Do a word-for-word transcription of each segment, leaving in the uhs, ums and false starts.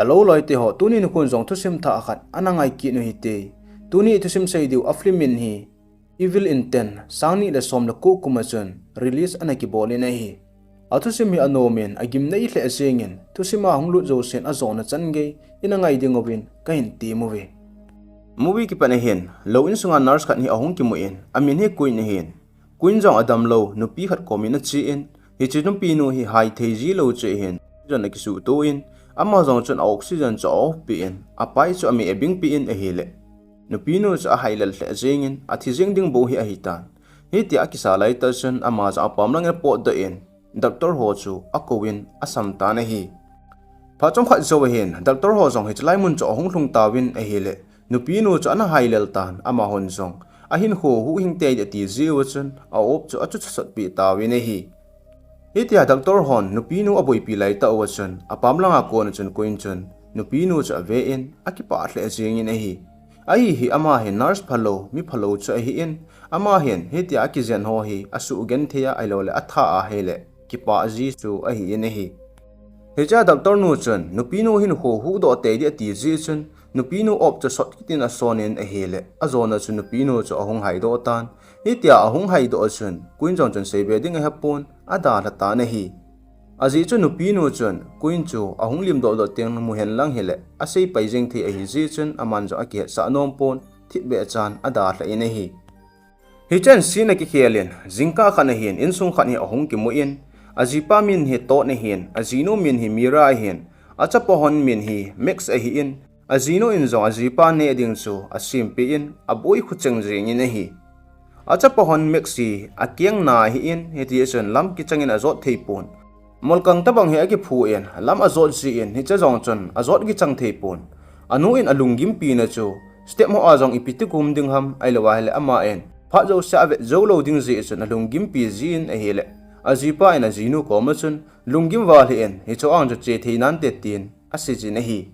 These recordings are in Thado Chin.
Hello loite ho, tuni nikho jong thusim thah khat ana ngai kit u hite. Tuni thusim sei diu a film min hi Evil Intent, sang ni le som le ko kum a chun release ana kibol in ahi. A thusim hi anom in, agim nei lheh jeng in, thusim a hung lut jousen ajona chan gei ina ngai diuvin kahin tem uve. Movie kipat a hin, lou insunga nurse khat hi ahung kimu in, amin hi Queen ahin. Queen jong adam lou, nupi khat kom in ache in, hiche nupi nu hi hai thei ji lou chu ahin, jon akisuhto in, ama jong chun a oxygen chu a off pi in, apai chu ameh abing pi in ahile. Nupi nu chu ahai lel lheh jeng in, athi jeng ding bou hi ahitan. Hitia akisa lai tah chun, ama jong apam lang in apotdoh in, doctor ho chu akou in asam tan ahi. Phat chomkhat jou ahin, doctor ho jong hiche lai mun chu ahung lhung tauvin ahile, nupi nu chu ana hai lel tan, amahon jong ahinkho huhhing tei ding ati jeh uva chun, a op chu achu sot pi tauvin ahi. Hitia doctor hon nupi nu aboipi lai tah uva chun, apam langa kon a chun Queen chun nupi nu chu ave in, akipah lheh jeng in ahi. Ahi hi ama hi nurse phalou, mi phalou chu ahi in, ama hin hitia akijen ho hi asuh genthei a, ahilouleh atha a ahile kipah ji chu ahi in ahi. Hichea doctor nu chun nupi nu hinkho huhdoh tei ding ati jeh chun, nupi nu op chu sot kit in ason in ahile, ajona chu nupi nu chu ahung haidoh tan. Hitia ahung haidoh a chun, Queen jong chun seibe ding ahepon, adalha tan ahi. Ajeh chu nupi nu chun, Queen chu ahung limdoh doh teng mu hen lang hile, asei pai jeng thei ahi jeh chun, aman jong akihetsah nom pon, thipbeh chan adalha in ahi. Hichea scene akikhel in, jingkah khat ahin, insung khat hi ahung kimu in, ajipa min hi Todd ahin, ajinu min hi Mira ahin, achapa hon min hi Max ahi in, ajinu in jong ajipa neh ding chu asempeh in, aboi khucheng jeng in ahi. Achapa hon Max hi akeng na ahi in, hiti chun lam kichang in ajot thei pon. Molkang tabang hi akiphu in, lam ajot jeh in, hiche jong chun ajot kichang thei pon. Anu in alunggimpi na chu, step ho a jong ipi ti kum ding ham, ahilou ahile ama in phat jouse avet jou lou ding jeh chun alunggimpi jin ahile, ajipa in ajinu kom a chun, lunggim val hih in, hiche ang chu che thei nante tin aseijin ahi.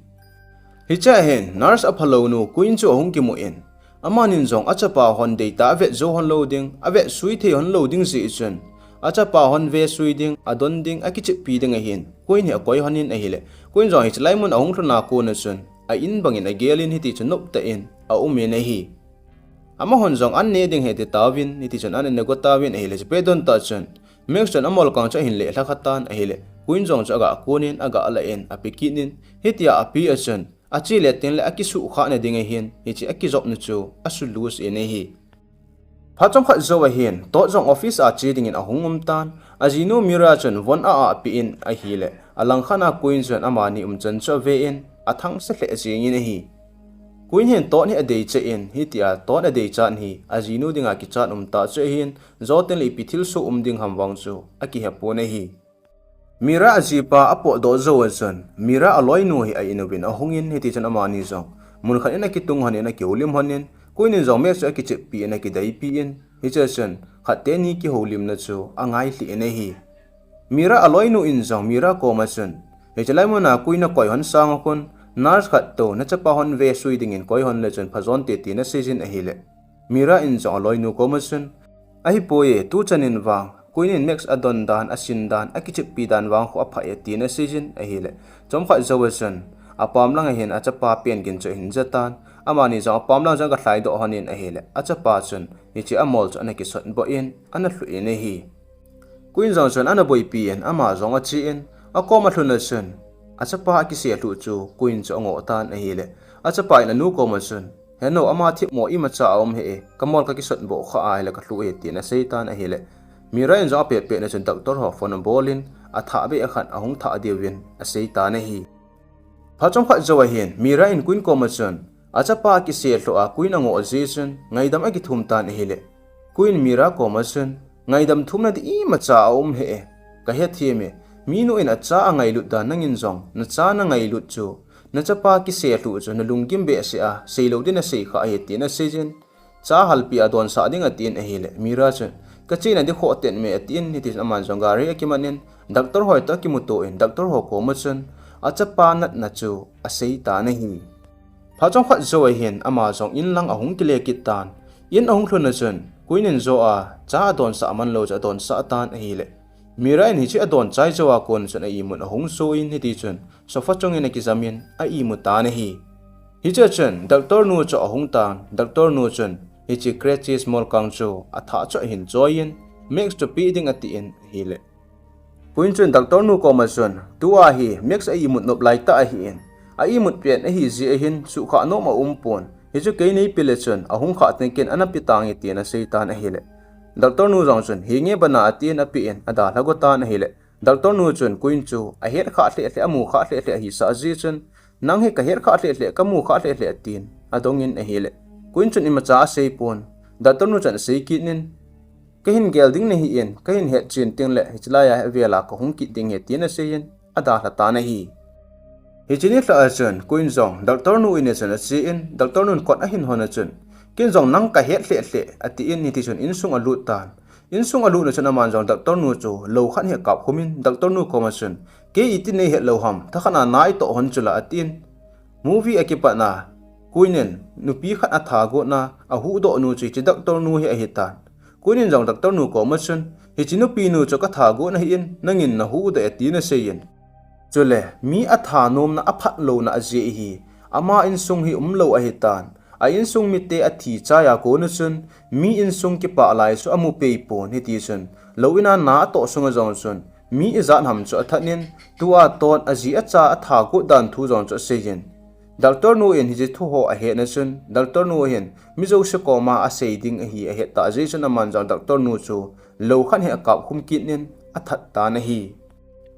Hichea hin, nurse aphalou nu Queen chu ahung kimu in, amanin jong achapa hon deitah a avet jou hon lou ding, avet sui thei hon lou ding jeh chun, achapa hon ve sui ding, adon ding, akicheppi ding ahin, Queen hi akoi hon in ahile, Queen jong hiche lai mun ahung lhun a kon a chun, a in bang in agel in hiti chun noptah in aum in ahi. Amahon jong an neh ding ahi ti tauvin, hiti chun an in ago tauvin ahile, hiche pet don tah chun, Max chun amolkang chu ahin lelha kha tan ahile, Queen jong chu aga kon in, aga la in, ape kit in, hitia ape a chun, ache le teng le akisuhkhah na ding ahin, hiche akijop na chu asulus in ahi. Phat chomkhat jou ahin, Todd jong office a che ding in ahung um tan, ajinu Mira chun von a apeh in ahile, alangkhat a Queen chun amani umchan chu ave in, athangse lheh jeng in ahi. Queen hin Todd hi adeicha in, hitia Todd adeichat hi, ajinu dinga kichat umtah chu ahin, jou teng le ipi thilsoh um ding ham vang chu akihepon ahi. Mira ajipa apotdoh jou a chun, Mira aloinu hi a in uvin ahung in, hiti chun amani jong mun khat in akitung hon in, akihoulim hon in, Queen in jong Max chu akicheppi in, akideipi in, hichea chun khat teni kihoulimna chu angai lheh in ahi. Mira aloinu in jong Mira kom a chun, hiche lai mun a Queen akoi hon sang a kon, nurse khat toh, nachapa hon ve sui ding in koi hon le chun pha jonte tin aseijin ahile, Mira in jong aloinu kom a chun, ahipoi e, tuchan in vang Queen in Max adon dan, asin dan, akicheppi dan vang khu apha e tin aseijin ahile, chomkhat jou a chun, apam lang ahin achapa pen gin chu ahin ja tan, amani jong apam lang jong aga lhaidoh hon in ahile, achapa chun hiche amol chu ana kisotboh in, ana lhu in ahi. Queen jong chun ana boipi in, ama jong ache in, akom alhun a chun, achapa akiselhuh chu Queen chu angoh tan ahile, achapa in anu kom a chun, heno, ama themmo imacha aum hih e, kamol kakisotboh khah ahile kalhu e tin asei tan ahile, Mira in jong apetpet na chun doctor ho phone abol in, athah beh khat ahung thah diuvin asei tan ahi. Phat chomkhat jou ahin, Mira in Queen kom a chun, achapa akiselhuh a Queen angoh jeh chun, ngaidam akithum tan ahile, Queen Mira kom a chun, ngaidam thumna ding imacha aum hih e, kahethem e, minu in acha angailut dan nangin jong nacha nangailut chu, nachapa kiselhuh chu nalunggim behseh a, seilou ding nasei khah ahi tin aseijin, cha halpi a donsah ding atin ahile, Mira chun, kachena ding khoh ten me atin, hiti chun aman jong gari akiman in, doctor ho toh akimuto in, doctor ho kom a chun, achapa natna chu asei tan ahi. Phat chomkhat jou ahin, ama jong in lang ahung kile kit tan, in ahung lhun a chun, Queen in jo a cha adonsah man lou chu adonsah tan ahile, Mira in hiche adon chai jou a kon chun a imut ahung so in hiti chun sofa chungin akijam in a imu tan ahi. Hiche chun Doctor nu chu ahung tan, Doctor nu chun hiche Cratchit molkang chu athah chu ahin choi in, Max chu pe ding atin ahile. Queen chun Doctor nu koma chun, tua hi Max a imut nop lai tah ahin, a imut pen ahi jeh hin suhkhah nom aum pon, hichu kei neipe le chun ahung khah teng ken ana pe tange tin asei tan ahile. Doctor nu jong chun, hi nge bana atin ape in adalha go tan ahile. Doctor nu chun Queen chu ahet khah lheh lheh, amu khah lheh lheh ahi sah jeh chun, nang hi kahet khah lheh lheh, kamu khah lheh lheh tin adong in ahile. Queen chun imacha asei pon, Doctor nu chun asei kit in, kahin gel ding nahi in, kahin het chen teng le hiche lai a vel a kahung kit ding ahi tin asei in, adalha tan ahi. Hiche ni lhah a chun Queen jong Doctor nu in a chun ache in, Doctor nun kot ahin hon a chun, ken jong nang kahet lheh lheh atin, hiti chun insung alut tan. Insung alutna chun aman jong Doctor nu chu lou khat hi akap khum in, Doctor nu koma chun, kei iti neihet lou ham, thakhat a na itoh hon chula atin. Movie akipatna Queen in nupi khat atha gotna ahuhdoh nu chu hiche Doctor nu hi ahitan. Queen in jong Doctor nu koma chun, hiche nupi nu chu katha got ahin, nangin nahuhdoh e tin asei in. Chule mi atha nomna aphat louna ajeh hi ama insung hi umlou ahitan. A insung mite athi chai a kon a chun mi insung kipah lai chu amu pei pon, hiti chun lou in a na atoh sunga jong chun mi ijat ham chu athat in, tua Todd aji acha atha got dan thu jong chu asei in. Doctor nu in hiche thu ho ahet na chun Doctor nu hin mi jouse koma asei ding ahi ahet tah jeh chun aman jong Doctor nu chu lou khat hi akap khum kit in athat tan ahi.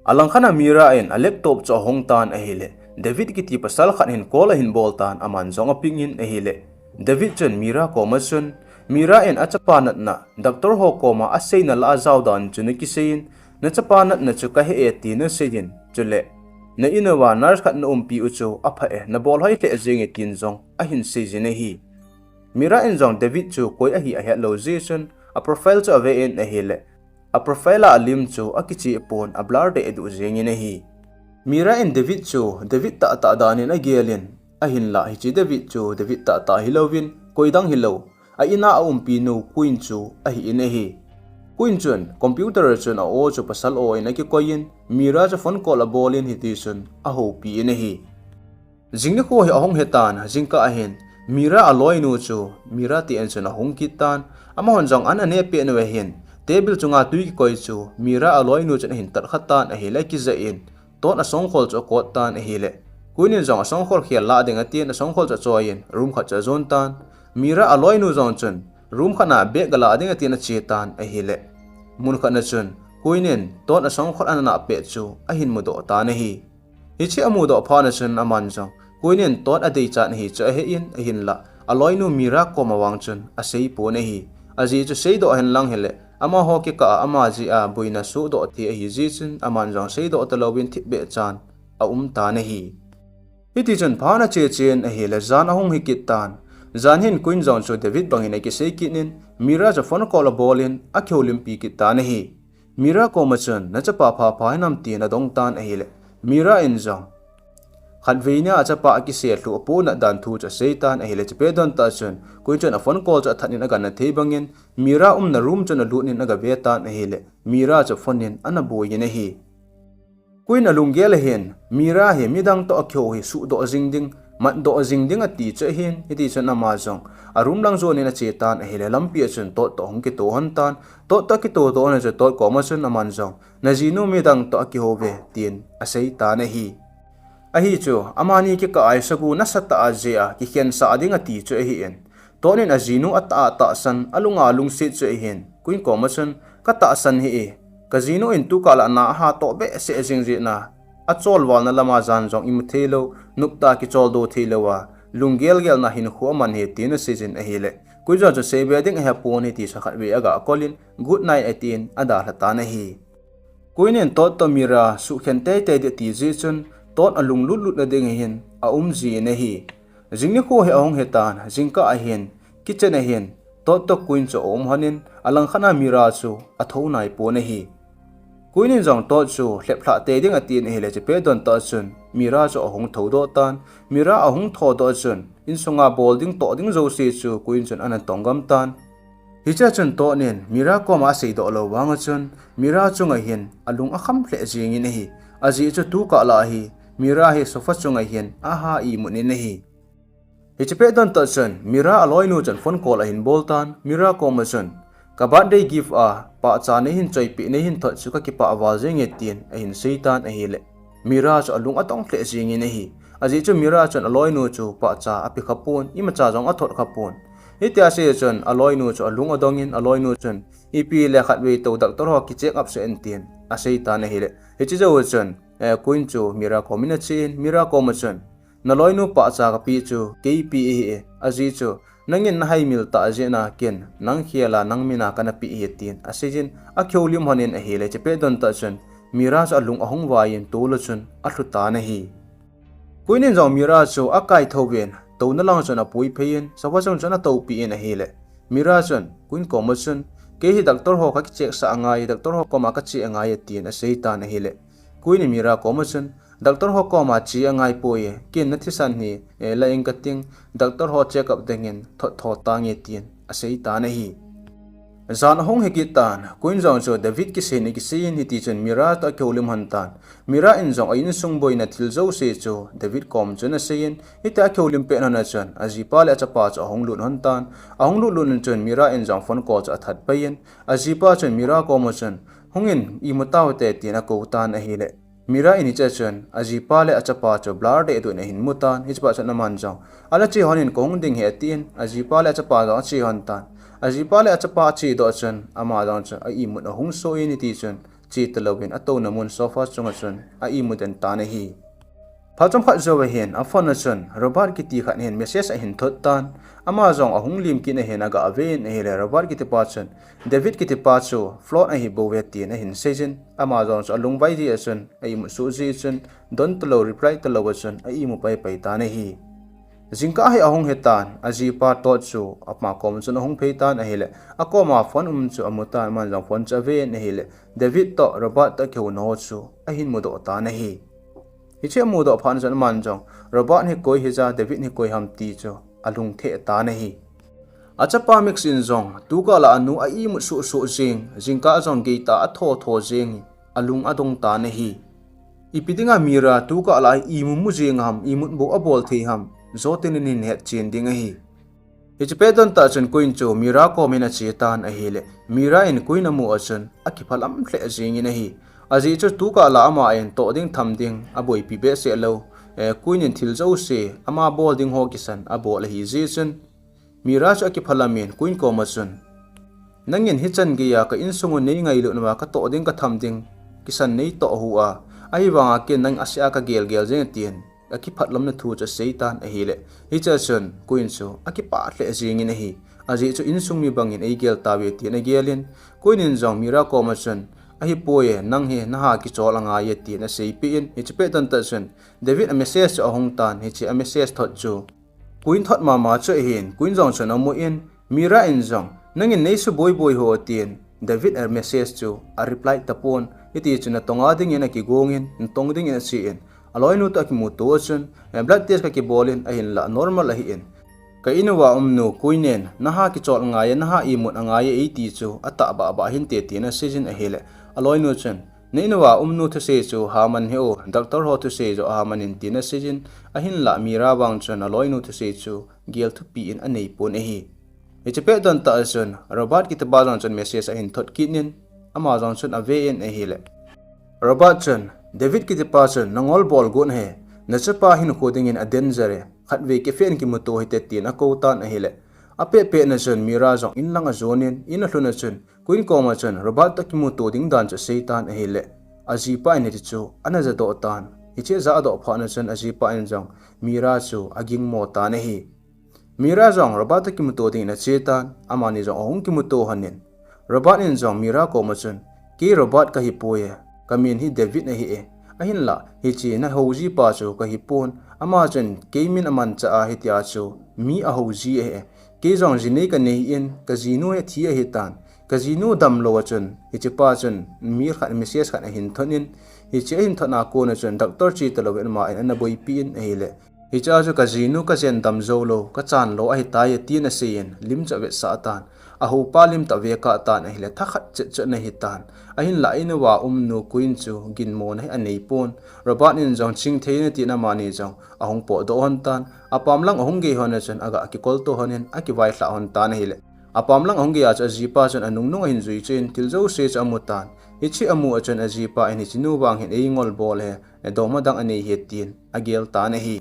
Alangkhat a Mira in a laptop chu ahong tan ahile, David kiti pasal khat hin call ahin bol tan aman jong apick in ahile, David chun Mira koma chun, Mira in achapa natna Doctor ho koma aseina lah a jao dan chu nakisei in, nachapa natna chu kahe e tin asei in, chule na in uva nurse khat naumpi u chu apha e, nabol hoi lheh jeng e tin jong ahin sei jin ahi. Mira in jong David chu koi ahi ahet lou jeh chun a profile chu ave in ahile, a profile a alim chu akicheh pon a blur deh duh jeng in ahi. Mira in David chu David tahtah dan in agel in, ahinlah hiche David chu David tahtah hilouvin koi dang hilou, a in a aumpi nu Queen chu ahi in ahi. Queen chun computer a chun a aw chu pasal aw in akikoi in, Mira chu phone call abol in hiti chun ahoupi in ahi. Jing nikho hi ahung hitan, jingkah ahin Mira aloinu chu Mira te in chun ahung kit tan, amahon jong an aneh peh uva hin table chunga tui kikoi chu Mira aloinu chun ahin tatkha tan ahile akijah in, Todd asongkhol chu akot tan ahile, Queen in jong asongkhol khel lah ding atin asongkhol chu achoi in room khat chu ajon tan. Mira aloinu jong chun room khat a bag galah ding atin ache tan ahile, mun khat na chun Queen in Todd asongkhol ana nah pet chu ahin mudoh tan ahi. Hiche amudoh phat na chun aman jong Queen in Todd adeichat ahi chu ahe in, ahinlah aloinu Mira koma vang chun asei pon ahi. Ajeh chu seidoh hen lang hile, amaho kikah a ama jeh a boina sohdoh thei ahi jeh chun aman jong seidoh talouvin thipbeh chan aum tan ahi. Hiti chun phat ache chen ahile jan ahung hi kit tan. Jan hin Queen jong chu David bang hin akisei kit in, Mira chu phone call abol in akihoulimpi kit tan ahi. Mira koma chun, nachapa pha pha hinam tin adong tan ahile, Mira in jong khatvei nia achapa akiselhuh apohnat dan thu chu asei tan ahile, chepet don tah chun Queen chun a phone call chu athat in aganna thei bangin Mira umna room chun alut in agave tan ahile, Mira chu phone in ana boi in ahi. Queen alunggel ahin Mira hi midang toh akihou hi suhdoh jing ding, matdoh jing ding ati chu ahin, hiti chun ama jong a room lang jon in ache tan ahile, lampi a chun Todd toh ahung kito hon tan. Todd toh akito toh hon a chu Todd koma chun aman jong, najinu midang toh akihou ve tin asei tan ahi. Ahi chu amani kikah a isagu nasatah a jeh a kikhensah ding ati chu ahin, Todd in ajinu atah atahsan, alunga lungset chu ahin, Queen koma chun, katahsan hih e, kajinu in tukah lah a na ahatoh behseh jing jeh in, acholvalna lama jan jong imu theilou, noptah a kicholdo theilou a, lunggel gelna hinkho aman ahi tin asei jin ahile, Queen jong chu seibe ding ahepon hiti chun khatvei agakol in, good night atin adalha tan ahi. Queen in Todd toh Mira suhkhen teitei ding ati jeh chun, Todd alunglut lutna ding ahin aum jin ahi. Jing nikho hi ahung hitan, jingkah ahin kitchen ahin Todd toh Queen chu aum hon in, alangkhat a Mira chu athou naipon ahi. Queen in jong Todd chu lheplhah tei ding atin ahile, chepet don tah chun Mira chu ahung thoudoh tan. Mira ahung thoudoh chun insunga bol ding toh ding jouse chu Queen chun ana tonggam tan. Hiche chun Todd in Mira koma aseidoh lou vang a chun Mira chunga hin alung akham lheh jingin ahi. Ajeh chu tukah lah hi Mira hi sofa chunga hin aha imut in ahi. Hiche pet don tah chun Mira aloinu chun phone call ahin bol tan, Mira koma chun, "Ka birthday gift a pahcha neihin choipeh, neihin thot chu kakipah val jenge," tin ahin sei tan ahile, Mira chu alung adong lheh jingin ahi. Ajeh chu Mira chun aloinu chu pahcha ape khapon, imacha jong athot khapon. Hitia asei chun aloinu chu alung adongin, aloinu chun, "Ipi le khatvei tou doctor ho kicheck up sah in," tin asei tan ahile, hiche jou chun, eh, Queen chu Mira komin achen, Mira koma chun, "Naloinu pahcha kapeh chu kei peh ahi e, ajeh chu nangin nahaimil tah jeh in ken nang khel a nang min a kana peh ahi," tin aseijin, akihoulim lhonin ahile, hiche pet don tah chun Mira chu alung ahung vaiyin tol a chun alhu tan ahi. Queen in jong Mira chu akaithou vin, touna lang chun apui phei in, sofa chung chun atoupi in ahile, Mira chun Queen koma chun, "Kei hi doctor ho kakicheck sah angai, doctor ho koma kache angai," tin asei tan ahile, Queen in Mira koma chun, "Doctor ho koma che angai poi, ken nathisan hi, eh, la ing kating, doctor ho check up dingin thot tho tange," tin asei tan ahi. Jan ahung hikit tan, Queen jong chu David kisei in akisei in, hiti chun Mira toh akihoulim lhon tan. Mira in jong a insung boina thil jouse chu David kom chun asei in, hitia akihoulim pet lhon a chun ajipa le achapa chu ahung lut lhon tan. Ahung lut lut in chun Mira in jong phone call chu athat pai in, ajipa chun Mira koma chun, "Hungin imu taute," tin akou tan ahile, Mira in hiche chun ajipa le achapa chu blur deh deh in ahin mu tan, hiche pet chun aman jong, "Ala che lhon in, kahung ding ahi," atin, ajipa le achapa jong ache lhon tan. Ajipa le achapa ache doh chun ama jong chu a imut ahung so in, hiti chun che talouvin atouna mun sofa chunga chun a imu den tan ahi. Phat chomkhat jou ahin, aphone a chun Robert kiti khat hin message ahin thot tan. Ama jong ahung lim kit in ahin, aga ve in ahile, Robert kitipa chun David kitipa chu flop ahi bouve tin ahin seijin, ama jong chu alungvai jeh a chun a imut soh jeh chun don talou, reply talou a chun a imu pai pai tan ahi. Jingkah hi ahung hi tan, ajipa Todd chu ama kom chun ahung phei tan ahile, akoma phone um chu amu tan, aman jong phone chu ave in ahile, David toh Robert toh kihouna ho chu ahin mudoh tan ahi. Hiche amudoh phat chun aman jong, Robert hi koi hija, David hi koi ham ti chu alung theh tan ahi. Achapa Max in jong tukah lah a anu a imut soh soh jing, jingkah jong geitah a tho tho jing hi alung adong tan ahi. Ipi dinga Mira tukah lah a imu mu jing ham, imut bou abol thei ham, jotin in hin hetchen ding ahi. Hiche pet don tah chun Queen chu Mira komin ache tan ahile, Mira in Queen amu a chun akiphalam lheh jingin ahi. Ajeh chu tukah lah a aman toh ding tham ding aboipi behseh lou, eh, Queen in thil jouse ama bol ding ho kisan abol ahi jeh chun, Mira chu akiphalam in Queen koma chun, "Nangin hichan geiya ka insung u nei ngailut nauva katoh ding katham ding kisan neitoh hih a, ahivanga ken nang asea kagel gel jeng e," tin akiphatlomna thu chu asei tan ahile, hiche a chun Queen chu akipah lheh jingin ahi. Ajeh chu insung mi bangin eigel tauve tin agel in, Queen in jong Mira koma chun, "Ahipoi e, nang hi naha kichol angai e," tin aseipeh in, hiche pet don tah chun David a message chu ahung tan, hiche a message thot chu Queen thot mama chu ahin, Queen jong chun amu in, Mira in jong, "Nangin neisuboi boi hih o," tin David a message chu a reply tapon, hiti chun natong a dingin akigong in, natong dingin ache in, aloinu toh akimuto a chun, eh, blood test kakibol in, ahinlah normal ahi in, "Ka in uva um nu Queen in, naha kichol angai e, naha imut angai e eiti chu atah bah bah hinte," tin aseijin ahile, aloinu chun, "Na in uva um nu thusei chu haman hih o, doctor ho thusei joh haman in," tin aseijin, ahinlah Mira vang chun aloinu thusei chu gel thupi in aneipon ahi. Hiche pet don tah a chun Robert kitipa jong chun message ahin thot kit in, ama jong chun ave in ahile, Robert chun, "David kitipa chun nangol bol got ahi, nachapa hinkho dingin a danger e, khatvei cafe in kimuto hite," tin akou tan ahile, apet pet na chun Mira jong in lang ajon in, in alhun a chun Queen koma chun Robert toh kimuto ding dan chu asei tan ahile, ajipa in hiti chu ana jadoh tan. Hiche ajadoh phat na chun ajipa in jong Mira chu agingmo tan ahi. Mira jong Robert toh kimuto dingin ache tan, amani jong ahung kimuto lhon in, Robert in jong Mira koma chun, "Kei Robert kahipoi e, kamin hi David ahi e. Ahinlah, hiche nahou jipa chu kahipon, ama chun kei min amanchah a hitia chu mi ahou ji ahi e. Kei jong jinei kanei in, kajinu hi athi ahitan. Kajinu damlou a chun, hichepa chun mi khat, message khat ahin thot in, hiche ahin thot na kon a chun doctor che talou in ama in ana boipi in ahile, hiche a chu kajinu kajen dam jou lou, kachan lou ahitai," tin asei in lim chu avetsah tan. Ahoupa lim tah ve kah tan ahile, thakhat chet chet ana hi tan. Ahinlah in uva um nu Queen chu ginmona hi anei pon. Robert in jong chingthei in atin amani jong ahung potdoh hon tan. Apam lang ahung gei hon a chun aga kikolto hon in akivailhah hon tan ahile. Apam lang ahung gei a chu ajipa chun anung nung ahin jui chun thil jouse chu amu tan. Hiche amu a chun ajipa in hiche nu vang hin eingol bol ahi, doma dang anei ahi tin agel tan ahi.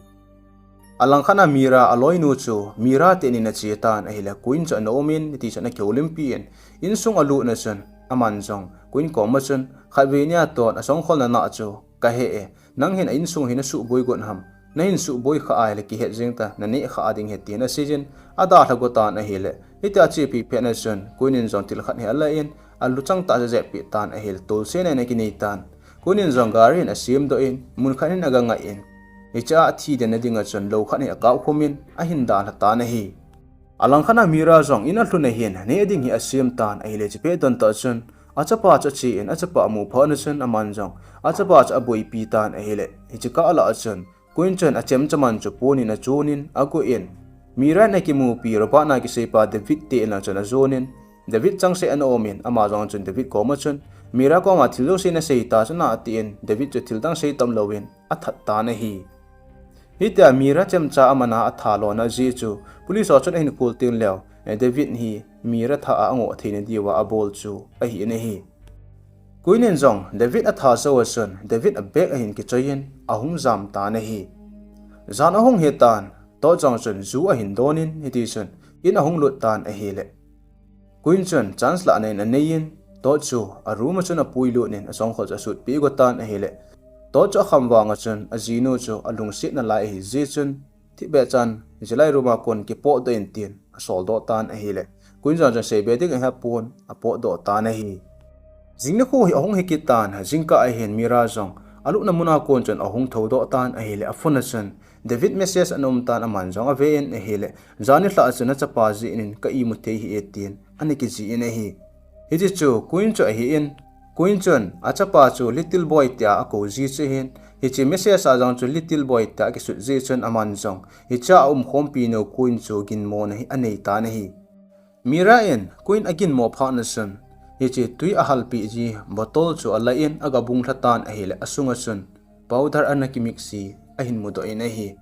Alangkhat a Mira aloinu chu Mira teni in ache tan ahile, Queen chu ana um in, hiti chun akihoulimpi in, insung alut na chun, aman jong Queen koma chun, khatvei nia toh asongkholna na chu kahe e, nang hin a insung hi nasuhboi got ham, nahin suhboi kha ahile kihet jeng ta, naneh kha ding ahi tin asei jin, adalha go tan ahile, hitia achepi pet na chun, Queen in jong thil khat hi ala in, aluchang tah a ajep pi tan ahile, tolsena in akinei tan. Queen in jong gari in asemdoh in, mun khat in aga ngai in, hiche a athi den na ding a chun lou khat hi akap khum in ahin dalha tan ahi. Alangkhat a Mira jong in alhun ahin, neh ding hi asem tan ahile, hiche pet don tah chun achapa chu ache in, achapa amu phat na chun aman jong achapa chu aboipi tan ahile, hiche kah lah a chun Queen chun achemchaman chu pon in achun in agu in, Mira in akimupi Robert na kiseipa David te in a chun ajon in, David changseh ana um in, ama jong chun David koma chun, Mira koma thil jouse nasei ta chu na, atin, David chu thil dang sei tam louvin athat tan ahi. Hitia Mira chemcha amana atha lona jeh chu, police ho chun ahin khol teng leu, eh, David hi Mira tha a angoh theina diuva abol chu ahi in ahi. Queen in jong David atha jou a chun, David a bag ahin kichoi in ahung jam tan ahi. Jan ahung hi tan, Todd jong chun ju ahin don in, hiti chun in ahung lut tan ahile, Queen chun chance lahna in anei in, Todd chu a room a chun apuilut in, asongkhol chu asutpi go tan ahile, Todd chu akham vang a chun ajinu chu alungset nalai ahi jeh chun, thipbeh chan, hiche lai room a kon kipotdoh in tin asoldoh tan ahile, Queen jong chun seibe ding ahe pon apotdoh tan ahi. Jing nikho hi ahung hi kit tan, jingkah ahin Mira jong alupna mun a kon chun ahung thoudoh tan ahile, aphone a chun David message ana um tan, aman jong ave in ahile, jan nilhah a chun nachapa jeh in ka imu thei hih e tin ana kijih in ahi. Hiti chu Queen chu ahi in, Queen chun achapa chu Little Boy tia akou ji chu ahin, hiche message a jong chu Little Boy tia akisut ji chun aman jong hiche a umkhompi nu Queen chu ginmona hi anei tan ahi. Mira in Queen aginmo phat na chun, hiche tui ahalpeh ji bottle chu ala in aga bunglha tan ahile, asunga chun powder ana kimix ji ahin mudoh in ahi.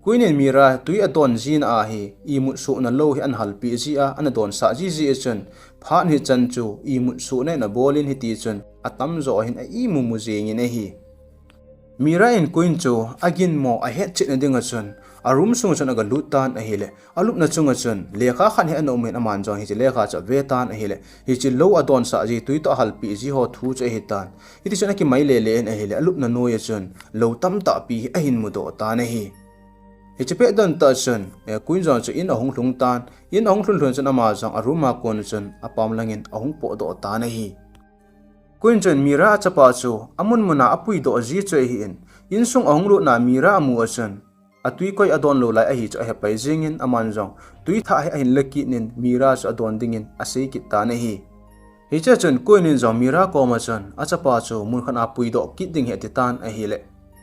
Queen in Mira tui adon jina a hi imut sohna lou hi ana halpeh ji a, ana donsah ji jeh chun, phat hichan chu imut sohna in abol in, hiti chun atamjo hin a imumu jeng in ahi. Mira in Queen chu aginmo ahetchetna ding a chun, a room sung chun aga lut tan ahile, alupna chung a chun lekha khat hi ana um in, aman jong hiche lekha chu ave tan ahile, hiche lou adonsah ji, tui toh ahalpeh ji ho thu chu ahi tan. Hiti chun akimai lele in ahile, alupna noi a chun lou tamtah pi hi ahin mudoh tan ahi. Hiche pet don tah chun, eh, Queen jong chu in ahung lhung tan, in ahung lhun lhun chun ama jong a room a kon chun apam lang in ahung potdoh tan ahi. Queen chun Mira achapa chu amun mun a apuidoh ji chu ahi in, insung ahung lut na Mira amu a chun, atui koi adon lou lai ahi chu ahepai jeng in, aman jong tui thah hi ahin la kit in Mira chu adon ding in asei kit tan ahi. Hiche chun Queen in jong Mira koma chun achapa chu mun khat a puidoh kit ding hi ati tan ahile,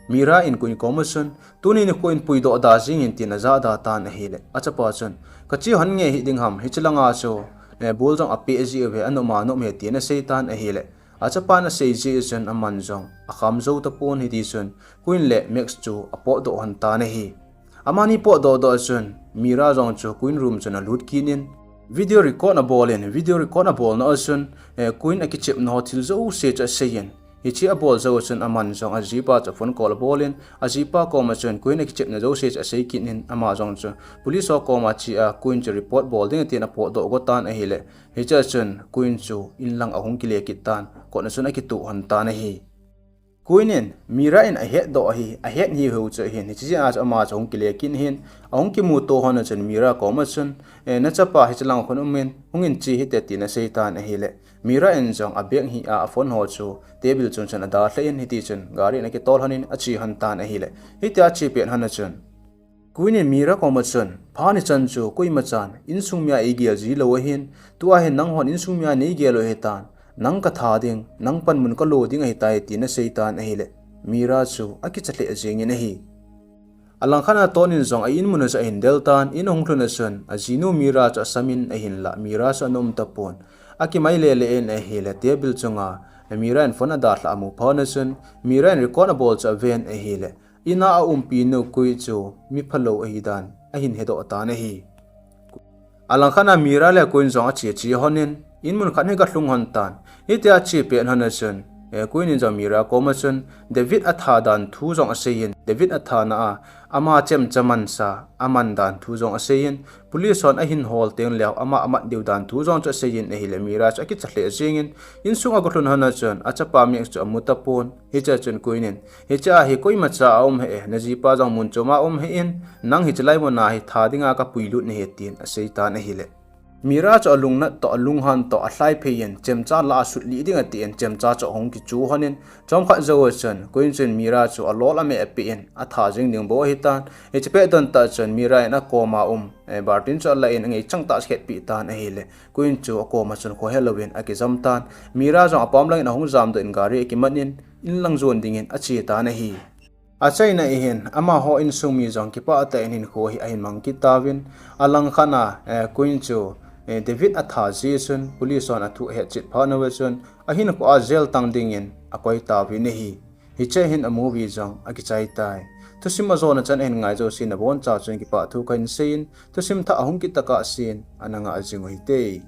Mira in Queen koma chun, tuni nikho in puidoh da jeng in tin ajah da tan ahile, achapa chun, ka che hon nge hih ding ham, hiche lang a chu, eh, bol jong apeh ji uve, anom a nom e tin asei tan ahile, achapan asei ji chun aman jong akham jou tapon, hiti chun Queen le Max chu apotdoh hon tan ahi. Amani potdoh doh chun Mira jong chu Queen room chun alut kit in, video record abol in, video record abolna a chun, eh, Queen akichepna ho thil jouse chu asei in, hiche abol jou chun aman jong ajipa chu phone call abol in, ajipa koma chun Queen akichepna jouse chu asei kit in, ama jong chu police ho koma che a Queen chu report bol ding tin apotdoh go tan ahile, hiche a chun Queen chu in lang ahung kile kit tan, kot na chun akitoh hon tan ahi. Queen in Mira in ahetdoh ahi, ahet hih u chu ahin, hiche jeh a chu ama chu ahung kile kit in, ahung kimuto hon a chun Mira koma chun, eh, nachapa hiche lang khun um in, hung in che hite tin asei tan ahile, Mira in jong a bag hi a, a phone ho chu table chung chun adalha in, hiti chun gari in akitol hon in ache hon tan ahile, hitia ache pet hon a chun Queen in Mira koma chun, phat nichan chu koima chan insung mi a eigel ji lou ahin, tua hin nanghon insung mi a neigel u ahitan, nang katha ding, nang panmun kalo ding ahitai tin asei tan ahile, Mira chu akicha lheh jeng in ahi. Alangkhat a Ton in jong a in mun a chu ahin del tan, in ahung lhun a chun ajinu Mira chu asamin ahinlah, Mira chu ana um tapon. Akimai lele in ahile table chunga Mira in phone adalhah amu phat a chun, Mira in record abol chu aven ahile, in a aumpi nu Kui chu miphalou ahidan ahin hedoh tan ahi. Alangkhat a Mira le Kuin jong ache che lhonin, in mun khat hi agalhung lhon tan. Hitia ache pet lhon a chun, eh, Kuin in jong Mira koma chun David atha dan thu jong aseiyin, David athana a ama chemcha mansa aman dan thu jong aseiyin, police hon ahin hol teng leh ama amat diu dan thu jong chu aseiyin ahile, Mira chu akicha lheh jengin, insung agalhun lhon a chun achapa mek chu amu tapon. Hichea chun Kuin in, hichea hi koimacha aum hih e, najipa jong mun chom a um hih in, nang hiche lai muna hi tha dinga kapuilut nahi, tin asei tan ahile, Mira chu alungnat toh, alunghan toh alhai phei in, chemcha la a sut lih ding atin, chemcha chu ahung kichu lhonin, chomkhat jou a chun Kuin chun Mira chu alol ameh apeh in, atha jeng ding bou ahitan. Hiche pet don tah chun Mira in akoma um, eh, Bartin chu alah in angei chang tah akhetpeh tan ahile, Kuin chu akoma chun khohe louvin akijam tan. Mira jong apam langin ahung jamdoh in gari akimanin, in lang jon dingin ache tan ahi. Achaina ahin, amaho insung mi jong kipah tah in hinkho hi ahin mang kit tauvin, alangkhat a, eh, Kuin chu, eh, David atha jeh chun police hon athu ahetchet phat uva chun ahinkho a jail tang dingin akoi tauvin ahi. Hichea hin a movie jong akichai tai. Thusim ajona chan ahin ngai jousen nabonchauva chun kipah thu kahin seiyin, thusim thah ahung kit tokah sen ana ngah jing uhite.